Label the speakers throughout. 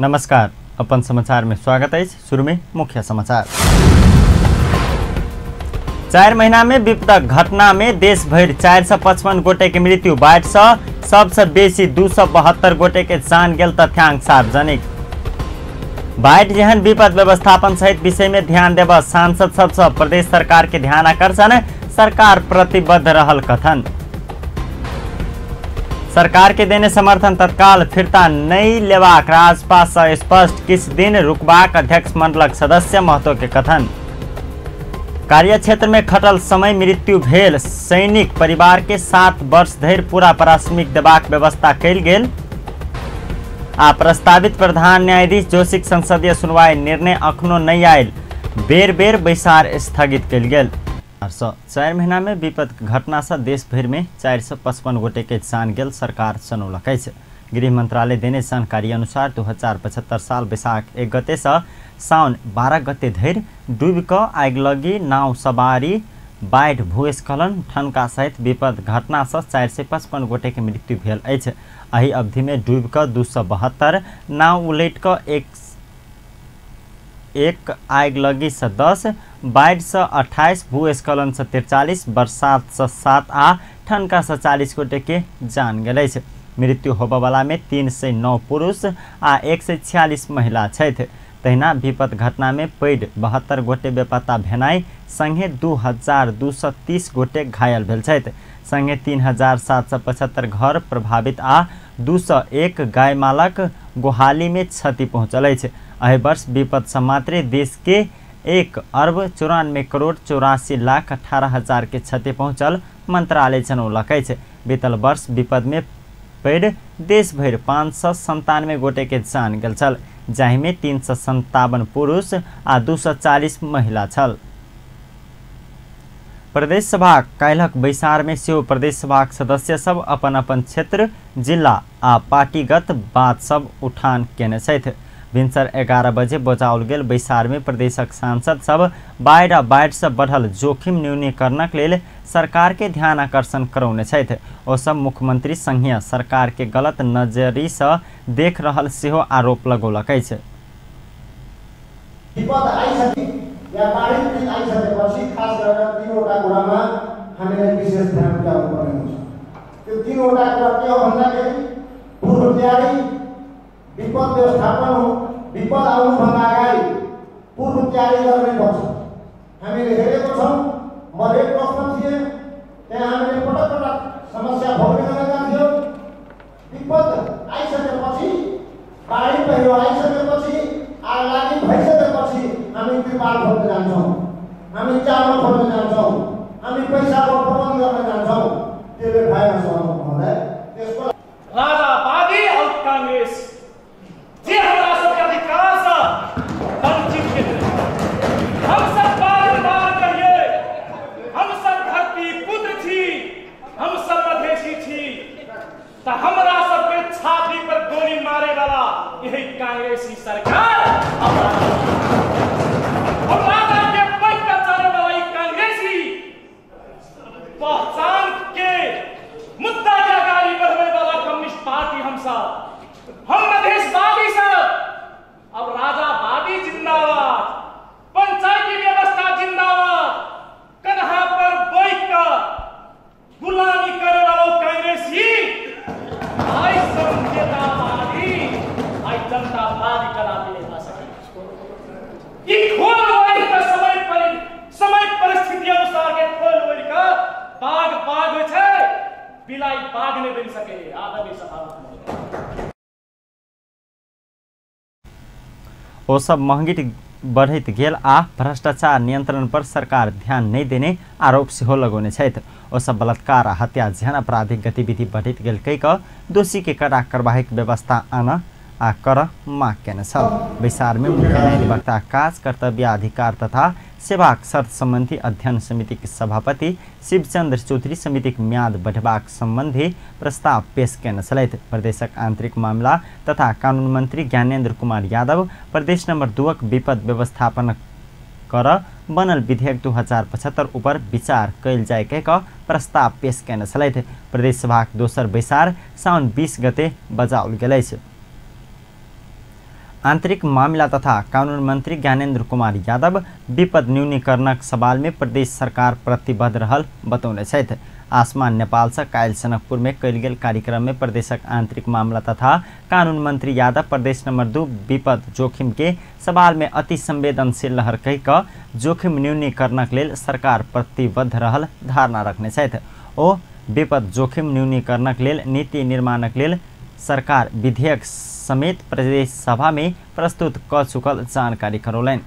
Speaker 1: नमस्कार, अपन समाचार में स्वागत है। शुरू में मुख्य समाचार। 4 महीना में विपदक घटना में देश भर 455 गोटे के मृत्यु, बाढ़ से सबसे बेसी 272 गोटे के जान गेल तथ्यांक सार्वजनिक। बाढ़ जेहन विपद व्यवस्थापन सहित विषय में ध्यान देव सांसद सबसे प्रदेश सरकार के ध्यान आकर्षण, सरकार प्रतिबद्ध रहल कथन। सरकार के देने समर्थन तत्काल फिर्ता नहीं लेबाक राजपा से स्पष्ट, किछ दिन रुकबाक अध्यक्ष मंडलक सदस्य महतो के कथन। कार्यक्षेत्र में खटल समय मृत्यु भेल सैनिक परिवार के 7 वर्ष धरि पूरा पारिश्रमिक देबाक व्यवस्था कयल गेल। आ प्रस्तावित प्रधान न्यायाधीश जोशीक संसदीय सुनवाई निर्णय अखनो नहीं आयल, बेर बेर बैसार स्थगित कयल गेल। 4 महीना में विपद घटना से देश भर में 455 गोटे के जान गेल सरकार जनौलक अछि। गृह मंत्रालय देने जानकारी अनुसार 2075 साल वैशाख 1 गते से साउन 12 गते धरि डूबि कऽ आगिलगी, नाव सवारी, बाढ़ि, भूस्खलन, ठनका सहित विपद घटना से 455 गोटे के मृत्यु भेल अछि। एहि अवधि में डूबि कऽ 272, नाव उलटि कऽ 1, आगिलगी से 10, बाढ़ि से 28, भूस्खलन से 43, बरसात से 7 आ ठनका से 40 गोटे के जान गेल अछि। मृत्यु होबयवला में 309 पुरुष आ 146 महिला छथि। तहिना विपद घटना में पैघ 72 गोटे बेपत्ता भेनाइ संगे 2230 गोटे घायल भेल छथि। संगे 3775 घर प्रभावित आ 201 गाय मालक गोहाली में क्षति पहुँचल अछि। एहि वर्ष विपद से मात्रे देश के 1,94,84,18,000 के क्षति पहुँचल मंत्रालय जनौलक अछि। बीतल वर्ष विपद में पैघ देश भरि 597 गोटे के जान गेल छल, जाहिमे 357 पुरुष आ 240 महिला छल। प्रदेश सभा काल्हिक बैसार में सेहो प्रदेश सभाक सदस्य सब अपन अपन क्षेत्र, जिला आ पार्टीगत बात सब उठान केने छथि। भिनसर 11 बजे बजाओल गेल बैसार में प्रदेशक सांसद सब बाढ़ि आ बाढ़ि से बढ़ल जोखिम न्यूनीकरणक लेल सरकार के ध्यान आकर्षण करौने छथि। ओ सब मुख्यमंत्री संघीय सरकार के गलत नजरी से देख रहल सेहो आरोप लगौलक अछि।
Speaker 2: विपद आइसके या बाढी पीडित आइसकेपछि खास गरेर 3वटा कुरामा हामीले विशेष ध्यान पुर्याउनु पर्ने हुन्छ। त्यो 3वटा कुरा के हो भन्दाखेरि पूर्व तयारी, विपद व्यवस्थापन हो। विपद आउनुभन्दा अगाडि पूर्व तयारी गर्नै पर्छ। हामीले हेरेको छौँ, म रेड क्रसमा थिएँ, त्यहाँ हामीले पटक पटक समस्या भोग्ने गरेका थियौँ। विपद आइसकेपछि, बाढी पहिरो आइसकेपछि, आगलागी भइसकेपछि हामी त्रिपाल खोज्न जान्छौँ, हामी चामल खोज्न जान्छौँ, हामी पैसाको प्रबन्ध गर्न जान्छौँ। त्यसले भएन सभामुख महोदय। त्यसको
Speaker 3: राजावादी और कांग्रेस जे हमरा सबके अधिकार से वंचित केने, हम सब बार-बार कहिए, हम सब धरती पुत्र छी, हम सब मधेशी छी, त हमरा सबके छाती पर गोली मारे वाला यही कांग्रेसी सरकार और राजा के पैक पर चले वाला ई कांग्रेसी पहचान के मुद्दा के अगाडि बढ़वे वाला कम्युनिस्ट पार्टी हम सब, हम मधेशवादी सब। अब राजावादी जिंदाबाद, पंचायती व्यवस्था जिंदाबाद, कन्हा पर बैठ कर गुलामी करे वाला कांग्रेसी आई संकेतावादी आई जनतावादी कदापि नहीं भऽ सकै। ई खोल ओढ़ि कऽ समय परिस्थिति अनुसार के खोल ओढ़ि कऽ बाघ बाघ होइ छै, बिलाइ बाघ नहि बनि सकै। आदरणीय सभामुख महोदय,
Speaker 1: ओ सब महंगी बढ़ैत गेल आ भ्रष्टाचार नियंत्रण पर सरकार ध्यान नहीं देने आरोप सेहो लगौने छथि। ओ सब बलात्कार आ हत्या जेहन आपराधिक गतिविधि बढ़ैत गेल कहि कऽ दोषी के कड़ा कार्यवाहीक व्यवस्था आन आ कर माग केने छल। बैसार में मुख्य न्यायाधिवक्ता काज कर्तव्य अधिकार तथा सेवाक शर्त संबंधी अध्ययन समिति के सभापति शिवचंद्र चौधरी समितिक म्याद बढ़बाक संबंधी प्रस्ताव पेश केने छलथि। प्रदेशक आंतरिक मामला तथा कानून मंत्री ज्ञानेन्द्र कुमार यादव प्रदेश नंबर 2 विपद व्यवस्थापन कर बनल विधेयक 2075 ऊपर विचार कयल जाय के प्रस्ताव पेश केने छलथि। प्रदेश सभाक दोसर बैसार साउन 20 गते बजाओल गेल अछि। आंतरिक मामिला तथा कानून मंत्री ज्ञानेन्द्र कुमार यादव विपद न्यूनीकरणक सवाल में प्रदेश सरकार प्रतिबद्ध रहल बतौने छथि। आसमान नेपाल से काल्हि जनकपुर में कयल गेल कार्यक्रम में प्रदेशक आंतरिक मामला तथा कानून मंत्री यादव प्रदेश नंबर 2 विपद जोखिम के सवाल में अति संवेदनशील लहर कहि कऽ जोखिम न्यूनीकरणक लेल सरकार प्रतिबद्ध रहल धारणा रखने छथि। ओ विपद जोखिम न्यूनीकरणक लेल नीति निर्माणक लेल सरकार विधेयक समेत प्रदेश सभा में प्रस्तुत क चुकल जानकारी करौलनि।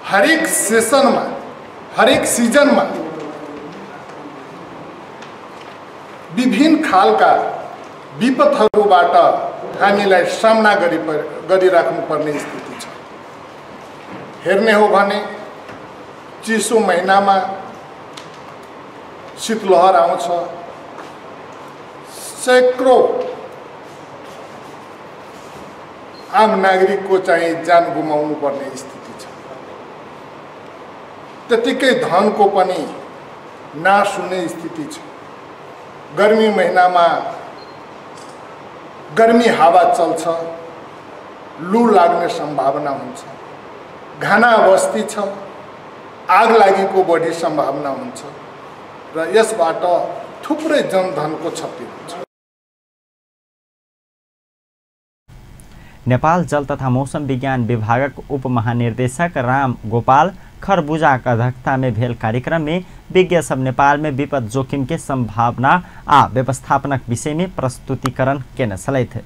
Speaker 4: हरेक सेशन में, हरेक सीजन में विभिन्न खालका विपदहरूबाट हामीलाई सामना गरिराख्नुपर्ने स्थिति छ। हेर्ने हो भने चिसो महिनामा शीतलहर आउँछ, सैकड़ों आम नागरिक को चाहिँ ज्यान गुमाउनु पर्ने स्थिति छ। त्यतिकै धनको पनि नाश हुने स्थिति छ। गर्मी महिनामा गर्मी हावा चल्छ, लु लाग्ने सम्भावना हुन्छ, घाना बस्ती छ, आग लागेको बढी सम्भावना हुन्छ र यसबाट थुप्रै जनधनको क्षति हुन्छ।
Speaker 1: नेपाल जल तथा मौसम विज्ञान विभागक उप महानिर्देशक राम गोपाल खरबुजाक अध्यक्षता में भेल कार्यक्रम में विज्ञ सब नेपाल में विपद जोखिम के संभावना आ व्यवस्थापनक विषय में प्रस्तुतिकरण केने छलथि।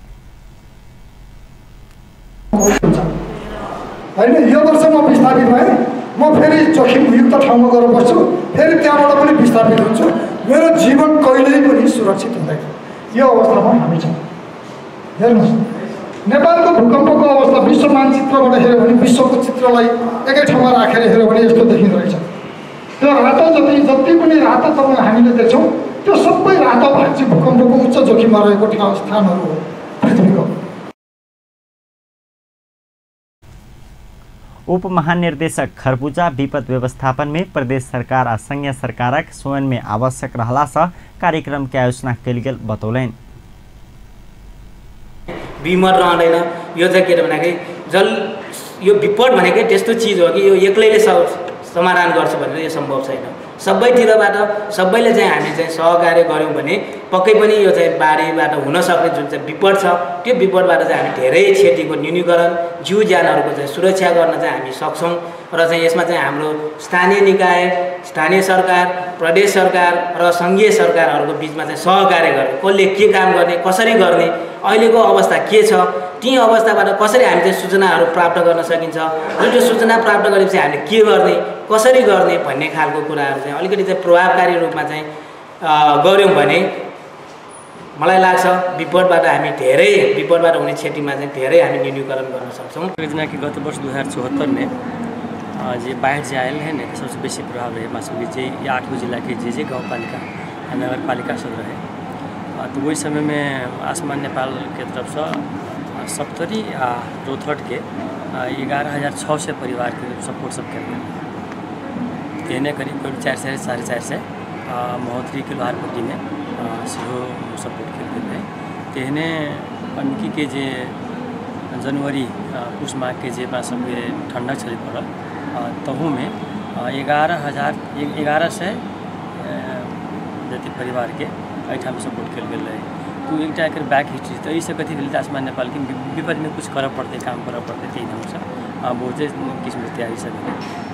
Speaker 2: हैन, यो वर्ष म विस्थापित भएँ, म फेरि जोखिमयुक्त ठाउँमा गएर बस्छु, फेरि त्यहाँबाट पनि विस्थापित हुन्छु, मेरो जीवन कहिल्यै पनि सुरक्षित हुँदैन। यो अवस्थामा हामी छौँ। हेर्नुहोस्, नेपालको भूकम्पको अवस्था विश्व मानचित्रबाट हेऱ्यो भने, विश्वको चित्रलाई एकै ठाउँमा राखेर हेऱ्यो भने यस्तो देखिँदो रहेछ। त्यो रातो जति जति पनि रातो तपाईँ हामीले देख्छौँ त्यो सबै रातो भाग चाहिँ भूकम्पको उच्च जोखिममा रहेको ठाउँ स्थानहरू हो पृथ्वीको।
Speaker 1: उप महानिर्देशक खरबुजा विपद व्यवस्थापन में प्रदेश सरकार आ संघीय सरकारक स्वयं में आवश्यक रहला से कार्यक्रम के आयोजना कयल गेल बतौलनि।
Speaker 5: बिमर रहँदैन। यो चाहिँ के भन्दाखेरि जल यो विपद भनेकै त्यस्तो चिज हो कि यो एक्लैले समाधान गर्छु भनेर यो सम्भव छैन। सबैतिरबाट सबैले चाहिँ हामी चाहिँ सहकार्य गऱ्यौँ भने पक्कै पनि यो चाहिँ बाढीबाट हुन सक्ने जुन चाहिँ विपद छ त्यो विपदबाट चाहिँ हामी धेरै क्षतिको न्यूनीकरण, जीव ज्यानहरूको चाहिँ सुरक्षा गर्न चाहिँ हामी सक्छौँ। र चाहिँ यसमा चाहिँ हाम्रो स्थानीय निकाय, स्थानीय सरकार, प्रदेश सरकार र सङ्घीय सरकारहरूको बिचमा चाहिँ सहकार्य गर्ने, कसले के काम गर्ने, कसरी गर्ने, अहिलेको अवस्था के छ, ती अवस्थाबाट कसरी हामी चाहिँ सूचनाहरू प्राप्त गर्न सकिन्छ र त्यो सूचना प्राप्त गरेपछि हामीले के गर्ने, कसरी गर्ने भन्ने खालको कुराहरू चाहिँ अलिकति चाहिँ प्रभावकारी रूपमा चाहिँ गऱ्यौँ भने मलाई लाग्छ विपदबाट हामी धेरै, विपदबाट हुने क्षतिमा चाहिँ धेरै हामी न्यूनीकरण गर्न सक्छौँ।
Speaker 6: जेनाकि गत वर्ष 2074 में जे बाढ़ि जे आयल रहै ने सबसे बेसी प्रभाव रहे हमरा सबके जे 8 गो जिलाके जे जे गाउँपालिका आ नगरपालिका सब रहे, तो ओहि समयमे आसमान नेपालके तरफसँ सप्तरी आ रौतहटके 11,600 परिवारके सपोर्ट सब कयल गेल। तेहने करीब करीब 400 450 महोत्तरीके लोहारपट्टीमे सेहो सपोर्ट कयल गेल रहै। तेहने अनकीके जे जनवरी पुस माघके जे अपना सबके ठण्डक छलै पड़ल तहूमे 11,100 जते परिवारके एहिठाम सपोर्ट कयल गेल रहै। तो एकटा एकर बैक हिस्ट्री तऽ एहिसँ कथी भेलै आसमान नेपालके विपदमे कुछ करऽ पड़तै, काम करऽ पड़तै, ताहि ढङ्गसँ बहुते किसिमके तैयारी सब भेलै।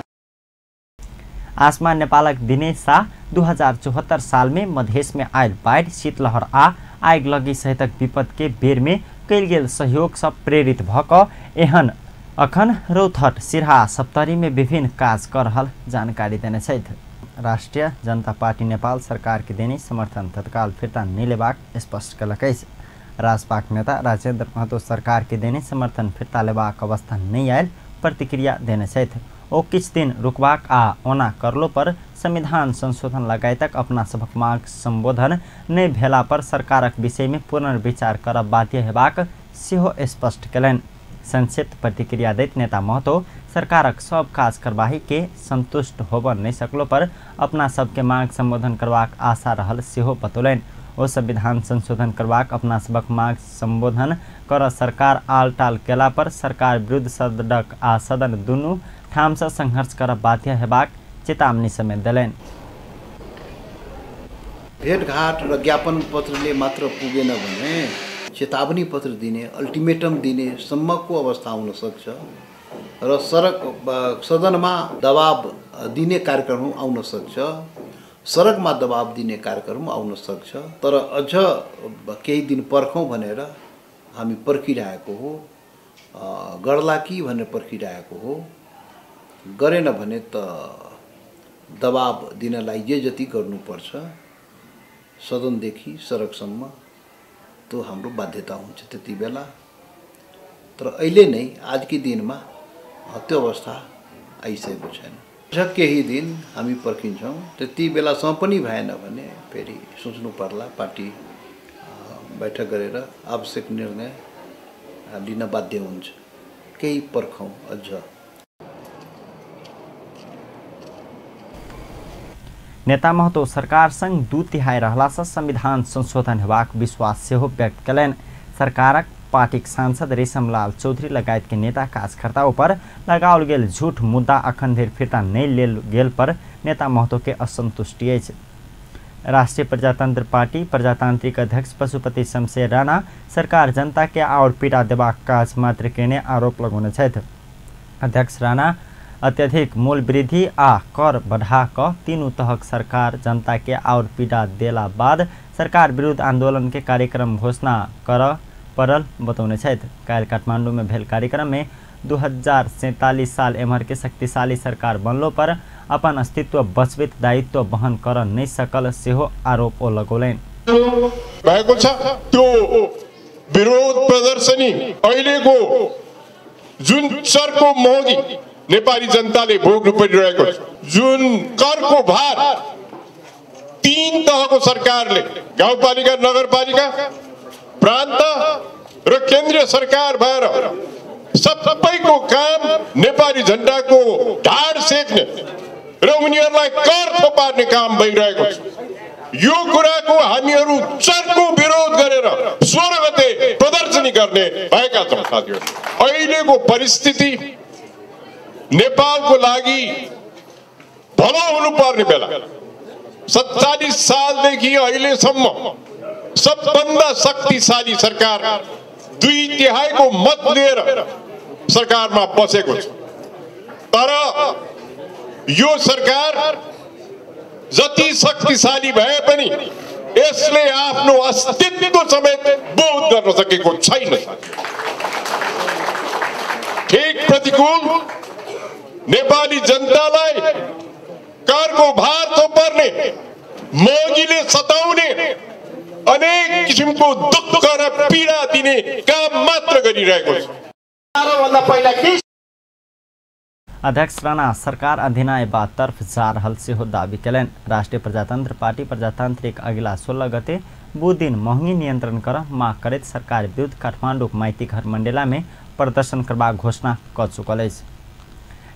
Speaker 1: आसमान नेपालक दिनेश शाह 2074 साल में मधेश में आयल बाढ़ि, शीतलहर आ आगिलगी सहितक विपद के बेर में कयल गेल सहयोग सँ प्रेरित भऽ कऽ एहन अखन रौतहट, सिरहा, सप्तरी में विभिन्न काज कऽ रहल जानकारी देने छथि। राष्ट्रिय जनता पार्टी नेपाल सरकार के देने समर्थन तत्काल फिर्ता नहि लेबाक स्पष्ट कयलक अछि। राजपाक नेता राजेन्द्र महतो सरकार के देने समर्थन फिर्ता लेबाक अवस्था नहि आयल प्रतिक्रिया देने छथि। ओ किछु दिन रुकबाक आ ओना करलो पर संविधान संशोधन लगायतक अपना सभक माग संबोधन नहि भेला पर सरकारक विषय में पुनर्विचार करब बाध्य हेबाक सेहो स्पष्ट कयलनि। संक्षिप्त प्रतिक्रिया दैत नेता महतो सरकारक सब काज करबाही के संतुष्ट होबऽ नहि सकलो पर अपना सबके माग संबोधन करबाक आशा रहल सेहो बतौलनि। ओ संविधान संशोधन करबाक अपना सबक माग संबोधन कर सरकार आल टाल केला पर सरकार विरुद्ध सड़क आ सदन दुनू ठामसँ संघर्ष कर बाध्य हेबाक चेतावनी समेत देलनि।
Speaker 7: भेटघाट र ज्ञापन पत्रले मात्र पुगेन भने चेतावनी पत्र दिने, अल्टिमेटम दिने सम्मको अवस्था आउन सक्छ र सडक सदनमा दबाब दिने कार्यक्रम आउन सक्छ, सडकमा दबाब दिने कार्यक्रम आउन सक्छ। तर अझ केही दिन पर्खौँ भनेर हामी पर्खिरहेको हो, गर्ला कि भनेर पर्खिरहेको हो। गरेन भने त दबाब दिनलाई जे जति गर्नुपर्छ सदनदेखि सडकसम्म त्यो हाम्रो बाध्यता हुन्छ त्यति बेला। तर अहिले नै आजकै दिनमा त्यो अवस्था आइसकेको छैन। अझ केही दिन हामी पर्खिन्छौँ, त्यति बेलासम्म पनि भएन भने फेरि सोच्नु पर्ला, पार्टी बैठक गरेर आवश्यक निर्णय लिन बाध्य हुन्छ। केही पर्खौँ अझ।
Speaker 1: नेता महतो सरकार संग 2/3 रहलासँ संविधान संशोधन हेबाक विश्वास सेहो व्यक्त कयलनि। सरकारक पार्टीक सांसद रेशमलाल चौधरी लगायत के नेता कार्यकर्ता ऊपर लगाओल गेल झूठ मुद्दा अखन धरि फिर्ता नहि लेल गेल पर नेता महतो के असंतुष्टि अछि। राष्ट्रीय प्रजातंत्र पार्टी प्रजातांत्रिक अध्यक्ष पशुपति शमशेर राणा सरकार जनता के आओर पीड़ा देबाक काज मात्र केने आरोप लगौने छथि। अध्यक्ष राणा अत्यधिक मूल्य वृद्धि आ कर बढ़ा कऽ तीनू तहक सरकार जनता के आओर पीड़ा देला बाद सरकार विरुद्ध आंदोलन के कार्यक्रम घोषणा करऽ पड़ल बतौने छथि। काल्हि काठमांडू में भेल कार्यक्रम में 2047 साल एम्हर के शक्तिशाली सरकार बनलो पर अपन अस्तित्व बचबैत दायित्व वहन कर नहीं सकल सेहो आरोप ओ लगौलनि।
Speaker 8: भएको छ त्यो विरोध प्रदर्शनी अहिलेको जुन चर्को महँगी नेपाली जनताले भोग्नु परिरहेको छ, जुन करको भार तीन तहको सरकारले गाउँपालिका, नगरपालिका, प्रान्त र केन्द्रीय सरकार भएर सबैको काम नेपाली जनताको ढाड सेक्ने र उनीहरूलाई कर थोपार्ने काम भइरहेको छ। यो कुराको हामीहरू चर्को विरोध गरेर 16 गते प्रदर्शनी गर्ने भएका छौँ। साथीहरू, अहिलेको परिस्थिति नेपालको लागि भलो हुनुपर्ने बेला 47 सालदेखि अहिलेसम्म सबभन्दा शक्तिशाली सरकार 2/3 को मत लिएर सरकारमा बसेको छ। तर यो सरकार जति शक्तिशाली भए पनि यसले आफ्नो अस्तित्व समेत बोध गर्न सकेको छैन। ठिक प्रतिकूल नेपाली जनतालाई करको भार थोपर्ने, महँगीले सताउने, अनेक किसिमको दुःख र पीडा दिने काम मात्र गरिरहेको छ।
Speaker 1: अध्यक्ष राणा सरकार अधिनायवाद तर्फ जा रहल सेहो दावी कयलनि। राष्ट्रीय प्रजातंत्र पार्टी प्रजातांत्रिक अगिला 16 गते बुध दिन महँगी नियंत्रण कर माग करैत सरकार विरुद्ध काठमांडूक माइतीघर मंडेला में प्रदर्शन करबाक घोषणा कऽ चुकल अछि।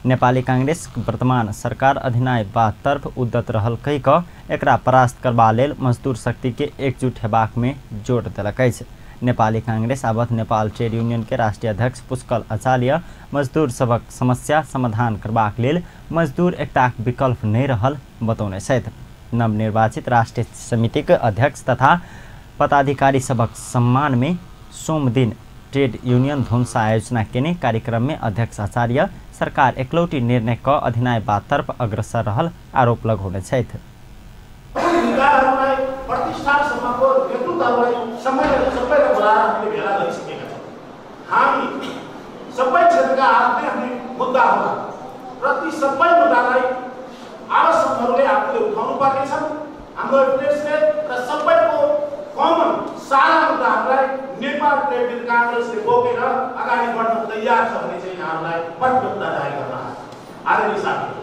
Speaker 1: नेपाली कांग्रेस वर्तमान सरकार अधिनायवाद तर्फ उद्यत रहल कहि कऽ एकरा परास्त करबा लेल मजदूर शक्ति के एकजुट हेबाक में जोर देलक अछि। नेपाली कांग्रेस आबद्ध नेपाल ट्रेड यूनियन के राष्ट्रीय अध्यक्ष पुष्कल आचार्य मजदूर सबक समस्या समाधान करबाक लेल मजदूर एकताक विकल्प नहि रहल बतौने छथि। नवनिर्वाचित राष्ट्रीय समितिक अध्यक्ष तथा पदाधिकारी सबक सम्मान में सोमदिन ट्रेड यूनियन धुमसा आयोजना केने कार्यक्रम में अध्यक्ष आचार्य सरकार एकलौटी निर्णय क अधिनायवाद तर्फ अग्रसर रहल आरोप लगौने छथि।
Speaker 3: हामी सबै क्षेत्रका आफ्नै आफ्नै मुद्दा होला र ती सबै मुद्दालाई आवश्यकहरूले आफूले उठाउनु पर्नेछ। हाम्रो एफएसले र सबैको कमन सारा मुद्दाहरूलाई नेपाल ट्रेड युनियन काङ्ग्रेसले बोकेर अगाडि बढ्न तयार छ भन्ने चाहिँ यहाँहरूलाई प्रतिबद्धता जाहेर गर्न आदरणीय साथीहरू।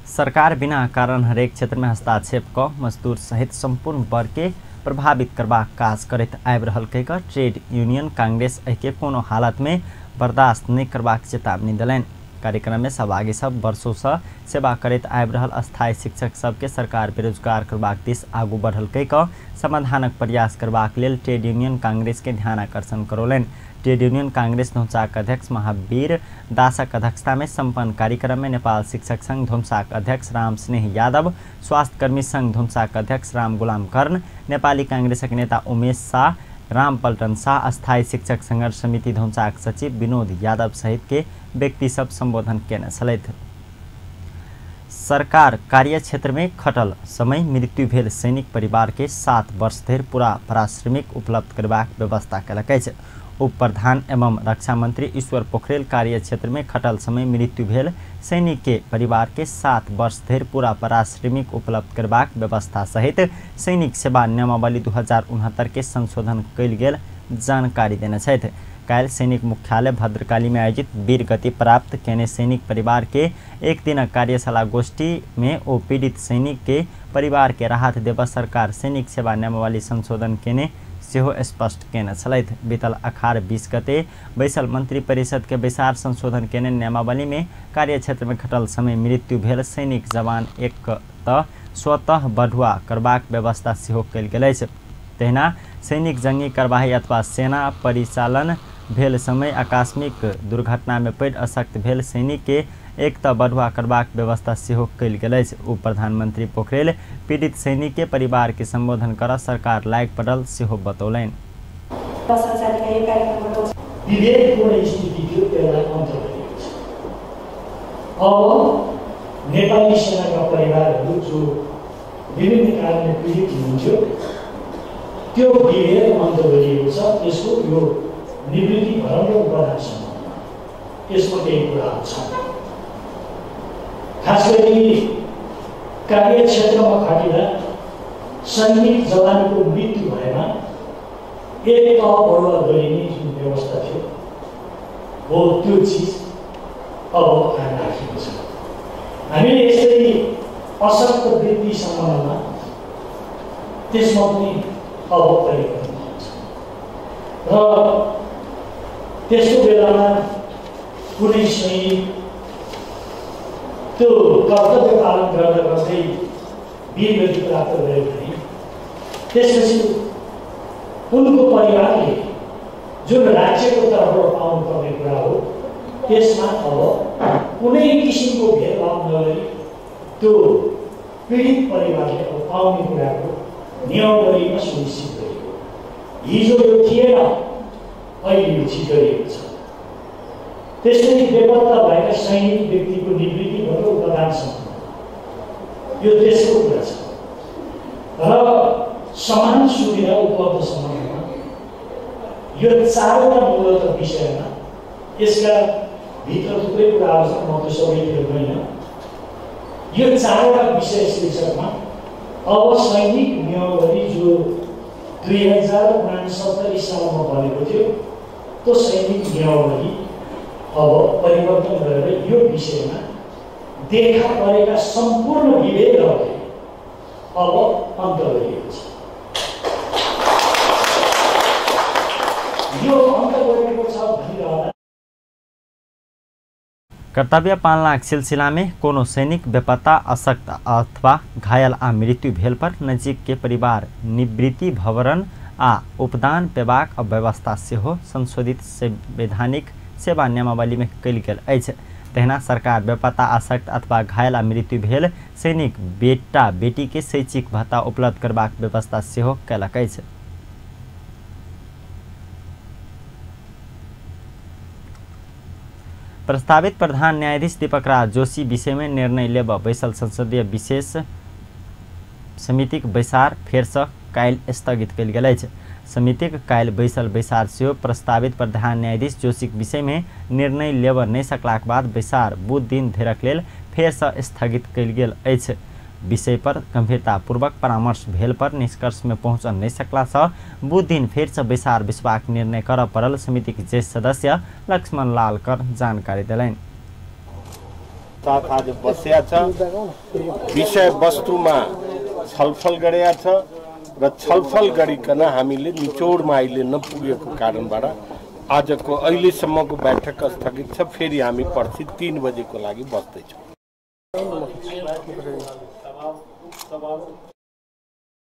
Speaker 1: सरकार बिना कारण हरेक क्षेत्र में हस्तक्षेप क मजदूर सहित संपूर्ण वर्ग के प्रभावित करबाक काज करैत आबि रहल कहि ट्रेड यूनियन कांग्रेस एहिके कोनो हालत में बर्दाश्त नहि करबाक चेतावनी देलनि। कार्यक्रम में सहभागी सब वर्षों से सेवा करैत आबि रहल अस्थायी शिक्षक सबके सरकार बेरोजगार करबाक दिस आगू बढ़ल कहि कऽ समाधानक प्रयास करबाक लेल ट्रेड यूनियन कांग्रेस के ध्यान आकर्षण करौलनि। ट्रेड यूनियन कांग्रेस धुमसाक अध्यक्ष महावीर दासक अध्यक्षता में सम्पन्न कार्यक्रम में नेपाल शिक्षक संघ धुमसाक अध्यक्ष राम स्नेह यादव, स्वास्थ्यकर्मी संघ धुमसाक अध्यक्ष राम गुलाम कर्ण, नेपाली कांग्रेसक नेता उमेश शाह, राम पल्टन शाह, अस्थायी शिक्षक संघर्ष समिति धुमसाक सचिव विनोद यादव सहित के व्यक्ति सब संबोधन केने छलथि। सरकार कार्यक्षेत्र में खटल समय मृत्यु भेल सैनिक परिवार के 7 वर्ष धरि पूरा पारिश्रमिक उपलब्ध करबाक व्यवस्था केलक अछि। उप प्रधान एवं रक्षा मंत्री ईश्वर पोखरेल कार्यक्षेत्र में खटल समय मृत्यु भेल सैनिक के परिवार के 7 वर्ष धरि पूरा पारिश्रमिक उपलब्ध करबाक व्यवस्था सहित सैनिक सेवा नियमावली 2069 के संशोधन कयल गेल जानकारी देने छथि। काल्हि सैनिक मुख्यालय भद्रकाली में आयोजित वीर गति प्राप्त केने सैनिक परिवार के एक दिनक कार्यशाला गोष्ठी में ओ पीड़ित सैनिक के परिवार के राहत देबऽ सरकार सैनिक सेवा नियमावली संशोधन केने सेहो स्पष्ट केने छलथि। बीतल अखाड़ 20 गते बैसल मंत्री परिषद के बैसार संशोधन केने नियमावली में कार्यक्षेत्र में खटल समय मृत्यु भेल सैनिक जवान एक त स्वतः बढ़ुआ करबाक व्यवस्था सेहो कयल गेल अछि। तहिना सैनिक जंगी कार्यवाही अथवा सेना परिचालन भेल समय आकस्मिक दुर्घटना में पड़ि अशक्त भेल सैनिक के एक त बढ़ुआ करबाक व्यवस्था सेहो कयल गेल अछि। उप प्रधानमंत्री पोखरेल पीड़ित सैनिक के परिवार के संबोधन कर सरकार लायक पड़ल सेहो बतौलनि।
Speaker 9: विभेदपूर्ण स्थिति थियो त्यसलाई अन्त गरिएको छ। अब नेपाली सेनाका परिवारहरू जो विभिन्न कारणले पीडित हुनुहुन्थ्यो त्यो विभेद अन्त गरिएको छ। यसको यो निवृत्ति भरण र उपदान सम्बन्धमा यसमा केही कुराहरू छन्। खास गरी कार्यक्षेत्रमा खटिँदा सैनिक जवानको मृत्यु भएमा एक तह बढुवा गरिने जुन व्यवस्था थियो हो त्यो चिज अब कायम राखिएको छ। हामीले यसरी अशक्त वृद्धि सम्बन्धमा त्यसमा पनि अब परिवर्तन भएको छ र त्यस्तो बेलामा कुनै सैनिक त्यो कर्तव्य पालन गर्दा गर्दै वीरगति प्राप्त गर्यो भने त्यसपछि उनको परिवारले जुन राज्यको तर्फबाट पाउनुपर्ने कुरा हो त्यसमा अब कुनै किसिमको भेदभाव नगरी त्यो पीडित परिवारले अब पाउने कुराको नियमावलीमा सुनिश्चित गरियो। हिजो यो थिएन, अहिले यो चिज गरिएको छ। त्यसरी बेपत्ता भएका सैनिक व्यक्तिको निवृत्ति भएर उपदान सम्बन्ध यो तेस्रो कुरा छ र समान सुविधा उपलब्ध सम्बन्धमा यो चारवटा मूलत विषयमा यसका भित्र थुप्रै कुराहरू छन्, म त्यो सबैतिर गइनँ। यो चारवटा विषय शीर्षकमा अब सैनिक नियमावली जो 2069 सालमा बनेको थियो त्यो सैनिक नियमावली अब परिवर्तन गरेर यो विषयमा देखा परेका सम्पूर्ण विभेदहरूलाई अब अन्त गरिएको छ। यो अन्त गरिएको छ भनिरहँदा
Speaker 1: कर्तव्य पालनाक सिलसिला में कोनो सैनिक बेपत्ता, अशक्त अथवा घायल आ मृत्यु भेल पर नजीक के परिवार निवृत्ति भवरण आ उपदान पेबाक व्यवस्था सेहो संशोधित संवैधानिक सेवा नियमावली में कयल गेल अछि। तहिना सरकार बेपत्ता, अशक्त अथवा घायल आ मृत्यु भेल सैनिक बेटा बेटी के शैक्षिक भत्ता उपलब्ध करबाक व्यवस्था सेहो कयलक अछि। प्रस्तावित प्रधान न्यायाधीश दीपक राज जोशी विषय में निर्णय लेब बैसल संसदीय विशेष समितिक बैसार फेरसँ काल्हि स्थगित कयल गेल अछि। समितिक काल्हि बैसल बैसार सेहो प्रस्तावित प्रधान न्यायाधीश जोशीक विषय में निर्णय लेब नहि सकलाक बाद बैसार बुध दिन धरिक लेल फेरसँ स्थगित कयल गेल अछि। विषय पर गंभीरतापूर्वक परामर्श भेल पर निष्कर्ष में पहुँचल नहीं सकला से बुध दिन फेर से बैसार बैसबाक निर्णय करऽ पड़ल समिति के ज्येष्ठ सदस्य लक्ष्मण लाल कर जानकारी दिलनि।
Speaker 10: साथ आज बसिया छ, विषय वस्तुमा छलफल गरेका छ र छलफल गरिकन हामीले निचोडमा अहिले नपुगेको कारणबाट आजको अहिलेसम्मको बैठक स्थगित छ। फेरि हामी पर्सि 3 बजेको लागि बस्दैछौँ।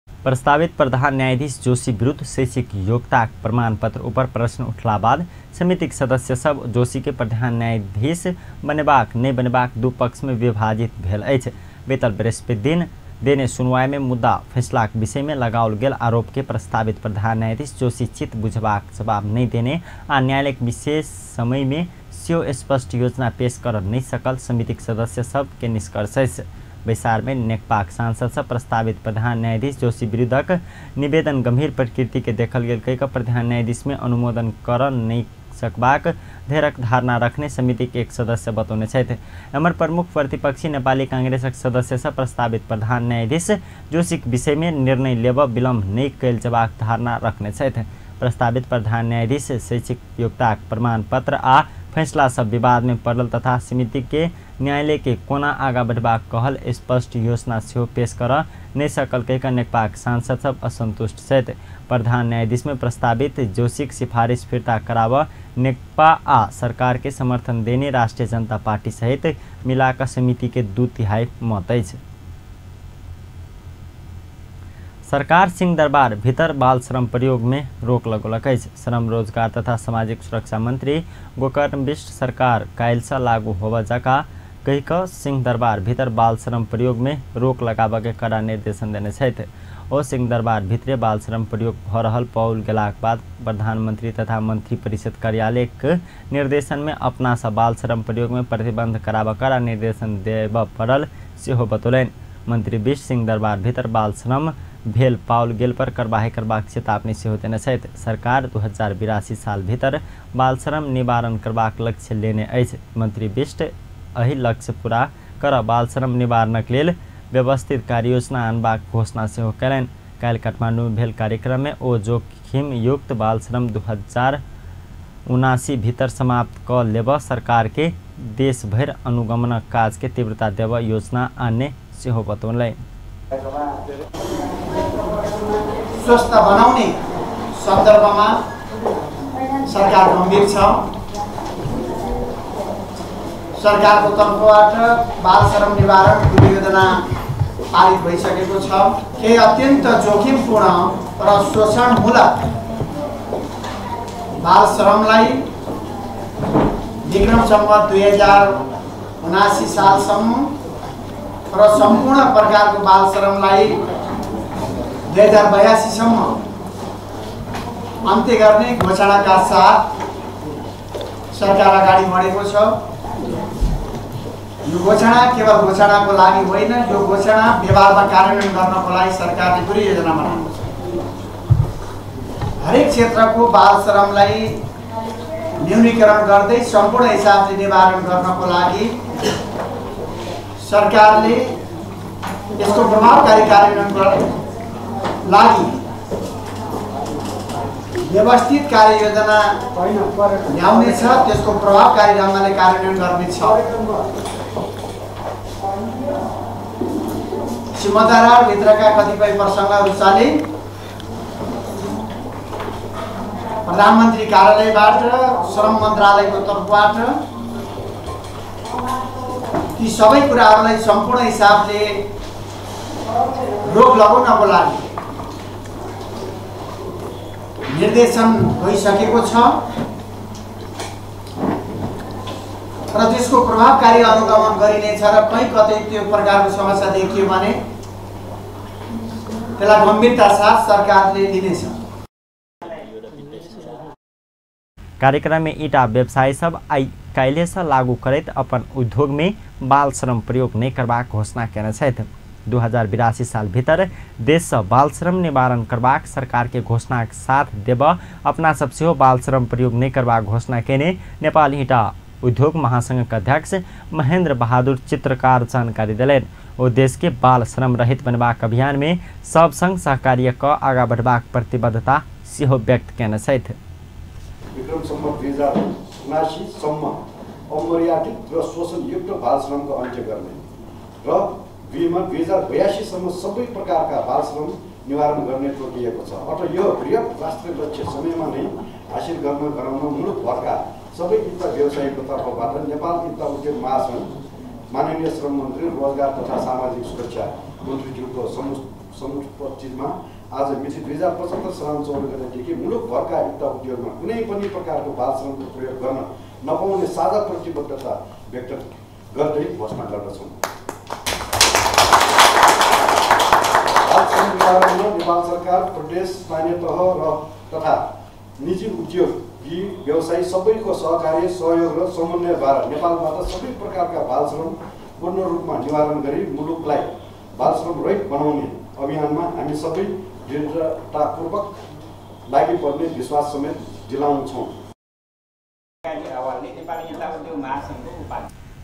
Speaker 1: प्रस्तावित प्रधान न्यायाधीश जोशी विरुद्ध शैक्षिक योग्यता प्रमाणपत्र ऊपर प्रश्न उठला बाद समितिक सदस्य सब जोशी के प्रधान न्यायाधीश बनेबाक नहि बनेबाक दू पक्ष में विभाजित भेल अछि। बीतल बृहस्पति दिन देने सुनवाई में मुद्दा फैसलाक विषय में लगाओल गेल आरोप के प्रस्तावित प्रधान न्यायाधीश जोशी चित्त बुझबाक जवाब नहि देने आ न्यायालयक विशेष समय में सेहो स्पष्ट योजना पेश कर नहि सकल समितिक सदस्य सब के निष्कर्ष अछि। बैसार में नेकपाक सांसद सब प्रस्तावित प्रधान न्यायाधीश जोशी विरुद्धक निवेदन गंभीर प्रकृति के देखल गेल कहि प्रधान न्यायाधीश में अनुमोदन कर नहि सकबाक धेरक धारणा रखने समिति के एक सदस्य बतौने छथि। एमहर प्रमुख प्रतिपक्षी नेपाली कांग्रेसक सदस्य सब प्रस्तावित प्रधान न्यायाधीश जोशीक विषय में निर्णय लेबऽ विलम्ब नहि कयल जेबाक धारणा रखने छथि। प्रस्तावित प्रधान न्यायाधीश शैक्षिक योग्यताक प्रमाणपत्र आ फैसला सब विवाद में पड़ल तथा समिति के न्यायालय के कोना आगा बढ़बाक कहल स्पष्ट योजना सेहो पेश कर नहि सकल कहि नेकपाक सांसद सब असंतुष्ट छथि। प्रधान न्यायाधीश में प्रस्तावित जोशीक सिफारिश फिर्ता कराबऽ नेकपा आ सरकार के समर्थन देने राष्ट्रीय जनता पार्टी सहित मिलाकऽ समिति के 2/3 मत अछि। सरकार सिंहदरबार भीतर बाल श्रम प्रयोग में रोक लगौलक अछि। श्रम रोजगार तथा सामाजिक सुरक्षा मंत्री गोकर्ण बिष्ट सरकार काल्हिसँ लागू होबऽ जकाँ कहि कऽ सिंहदरबार भीतर बाल श्रम प्रयोग में रोक लगाबऽ के कड़ा निर्देशन देने छथि। ओ सिंहदरबार भीतरे बाल श्रम प्रयोग भऽ रहल पाओल गेलाक बाद प्रधानमंत्री तथा मंत्री परिषद कार्यालयक निर्देशन में अपनासँ बाल श्रम प्रयोग में प्रतिबंध कराबऽ कड़ा निर्देशन देबऽ पड़ल सेहो बतौलनि। मंत्री बिष्ट सिंहदरबार भीतर बाल श्रम भेल पाओल गेल पर कार्रवाई करबाक चेतावनी सेहो देने छथि। सरकार 2082 साल भीतर बाल श्रम निवारण करबाक लक्ष्य लेने अछि। मंत्री बिष्ट एहि लक्ष्य पूरा कर बाल श्रम निवारणक लेल व्यवस्थित कार्ययोजना अनबाक घोषणा सेहो कयलनि। काल्हि काठमांडू में भेल कार्यक्रम में ओ जोखिम युक्त बाल श्रम 2079 भीतर समाप्त कऽ लेबऽ सरकार के देश भरि अनुगमनक काज के तीव्रता देबऽ योजना आनने सेहो बतौलनि।
Speaker 2: स्वस्थ बनाउने सन्दर्भमा सरकार गम्भीर छ। सरकारको तर्फबाट बाल श्रम निवारण योजना पारित भइसकेको छ। केही अत्यन्त जोखिमपूर्ण र शोषणमूलक बाल श्रमलाई विक्रम सम्वत 2079 सालसम्म र सम्पूर्ण प्रकारको बाल श्रमलाई 2082 सम्म अन्त्य गर्ने घोषणाका साथ सरकार अगाडि बढेको छ। यो घोषणा केवल घोषणाको लागि होइन, यो घोषणा व्यवहारमा कार्यान्वयन गर्नको लागि सरकारले पुरै योजना बनाएको छ। हरेक क्षेत्रको बाल श्रमलाई न्यूनीकरण गर्दै सम्पूर्ण हिसाबले निवारण गर्नको लागि सरकारले यसको प्रभावकारी कार्यान्वयनको लागि व्यवस्थित कार्ययोजना ल्याउनेछ, त्यसको प्रभावकारी ढङ्गले कार्यान्वयन गर्नेछ। सिंहदरबारभित्रका कतिपय प्रसङ्गहरू चले। प्रधानमन्त्री कार्यालयबाट, श्रम मन्त्रालयको तर्फबाट ती सबै कुराहरूलाई सम्पूर्ण हिसाबले रोक लगाउनको लागि निर्देशन भइसकेको छ र त्यसको प्रभावकारी अनुगमन गरिनेछ र कहीँ कतै त्यो प्रकारको समस्या देखियो भने त्यसलाई गम्भीरता साथ सरकारले लिनेछ।
Speaker 1: कार्यक्रम में ईटा व्यवसायी सब आइ काल्हिसँ लागू करैत अपन उद्योग में बाल श्रम प्रयोग नहि करबाक घोषणा केने छथि। 2082 साल भीतर देशसँ बाल श्रम निवारण करबाक सरकार के घोषणाक साथ देबऽ अपना सब सेहो बाल श्रम प्रयोग नहि करबाक घोषणा केने नेपाल ईटा उद्योग महासंघक अध्यक्ष महेंद्र बहादुर चित्रकार जानकारी देलनि। ओ देश के बाल श्रम रहित बनबाक अभियान में सब संग सहकार्य कऽ आगाँ बढ़बाक प्रतिबद्धता सेहो व्यक्त केने छथि।
Speaker 11: विक्रम सम्वत 2079 सम्म अमर्यादित र शोषणयुक्त बाल श्रमको अन्त्य गर्ने र 2082 सम्म सबै प्रकारका बाल श्रम निवारण गर्ने तोकिएको छ। अत यो बृहत राष्ट्रिय लक्ष्य समयमा नै हासिल गर्न गराउन मुलुकभरका सबै इट्टा व्यवसायीको तर्फबाट नेपाल इट्टा उद्योग महासङ्घ माननीय श्रम मन्त्री रोजगार तथा सामाजिक सुरक्षा मन्त्रीज्यूको समुपस्थितिमा आज मिति 2075 श्रावण 14 गतेदेखि मुलुकभरका इट्टा उद्योगमा कुनै पनि प्रकारको बालश्रमको प्रयोग गर्न नपाउने साझा प्रतिबद्धता व्यक्त गर्दै घोषणा गर्दछौँ। बालश्रम निवारण नेपाल सरकार, प्रदेश, स्थानीय तह र तथा निजी उद्योगी व्यवसायी सबैको सहकार्य, सहयोग र समन्वयद्वारा नेपालबाट सबै प्रकारका बालश्रम पूर्ण रूपमा निवारण गरी मुलुकलाई बालश्रम रहित बनाउने अभियानमा हामी सबै दृढतापूर्वक लागि पर्ने विश्वास समेत दिलाउँछौँ।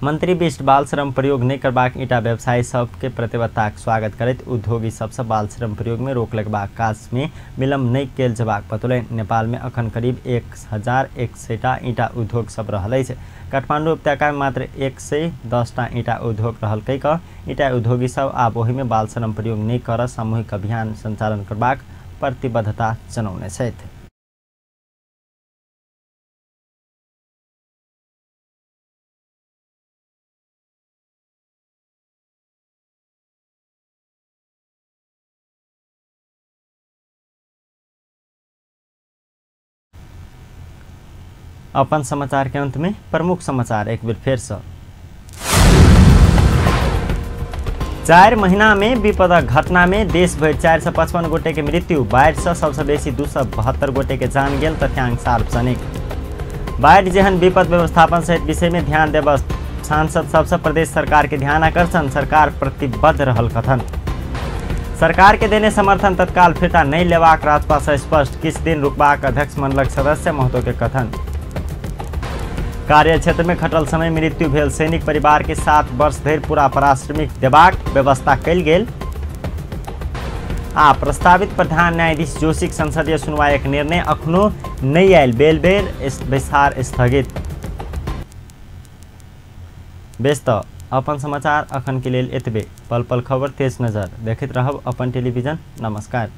Speaker 1: मंत्री विष्ट बालश्रम प्रयोग नहि करबाक ईंटा व्यवसायी सबके प्रतिबद्धताक स्वागत करैत उद्योगी सबसँ बालश्रम प्रयोग में रोक लगबाक काज में विलम्ब नहि कयल जेबाक बतौलनि। नेपाल में अखन करीब 1101 टा ईंटा उद्योग सब रहल अछि। काठमांडू उपत्यका में मात्र 110 टा ईंटा उद्योग रहल कहि कऽ ईंटा उद्योगी सब आब ओहि में बालश्रम प्रयोग नहि करऽ सामूहिक अभियान संचालन करबाक प्रतिबद्धता जनौने छथि। अपन समाचार के अंत में प्रमुख समाचार एक बेर फेर से। 4 महीना में विपदक घटना में देश भरि 455 गोटे के मृत्यु, बाढ़ि से सबसे बेसी 272 गोटे के जान गेल तथ्यांक सार्वजनिक। बाढ़ि जेहन विपद व्यवस्थापन सहित विषय में ध्यान देब सांसद सबसे प्रदेश सरकार के ध्यान आकर्षण, सरकार प्रतिबद्ध रहल कथन। सरकार के देने समर्थन तत्काल फिर्ता नहीं लेबाक राजपा से स्पष्ट, किछु दिन रुकबाक अध्यक्ष मंडलक सदस्य महतो के कथन। कार्य क्षेत्र में खटल समय मृत्यु भेल सैनिक परिवार के 7 वर्ष धरि पूरा पारिश्रमिक देबाक व्यवस्था कयल गेल। आ प्रस्तावित प्रधान न्यायाधीश जोशीक संसदीय सुनवाईक निर्णय अखनो नहि आयल, बेर बेर बैसार स्थगित। बेस तऽ अपन समाचार अखन के लेल एतबे। पल पल खबर तेज नजर देखैत रहब अपन टेलीविजन। नमस्कार।